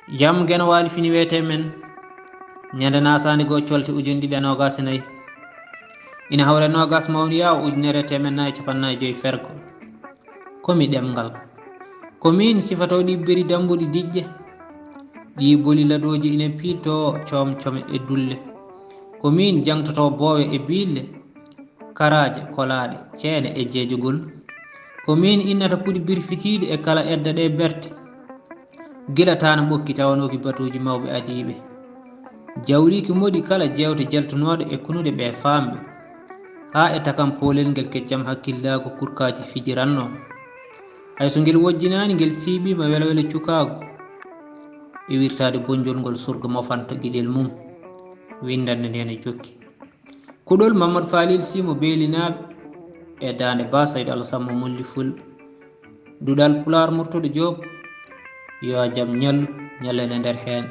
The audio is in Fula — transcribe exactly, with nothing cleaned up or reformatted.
Jam Geno Waali fini wiyetee men, ñande nasaande goo colte ujunɗe ɗiɗi e noogas e nayi, ina hawra e noogas mawniyaa ujunere e teemeɗɗe nayi e cappanɗe nayi e joy fergo. Ko mi ɗemngal. Ko miin sifatoo ɗii beri dammbuɗi diƴƴe, ɗii boli ladooji ina piiltoo coom-come e dulle. Ko miin jaŋtotoo boowe e biille, karaaje kolaaɗe ceene e jeejogol. Ko miin innata puɗi birfitiiɗi e kala edda ɗee berte, gila taana ɓokki tawanooki batuuji mawɓe adiiɓe. Jawriiki moɗi kala jeewte jeltunooɗe e kunuɗe ɓee faamɓe, haa e takam poolel ngel keccam hakkillaagu kurkaaji fijirannoo. Hay so ngel wojjinaani, ngel siiɓiima welwele cukaagu e wirtaade bonjol ngol surga mofanta giɗel mum. Winndannde ndee ne jokki. Kuɗol Mamadou Falil Sy mo Beelinaaɓe e daande Ba Saydu Alasan mo Molli Ful. Duɗal Pulaar Murtuɗo Joob, yo a jam ñallu, ñallen e nder heen.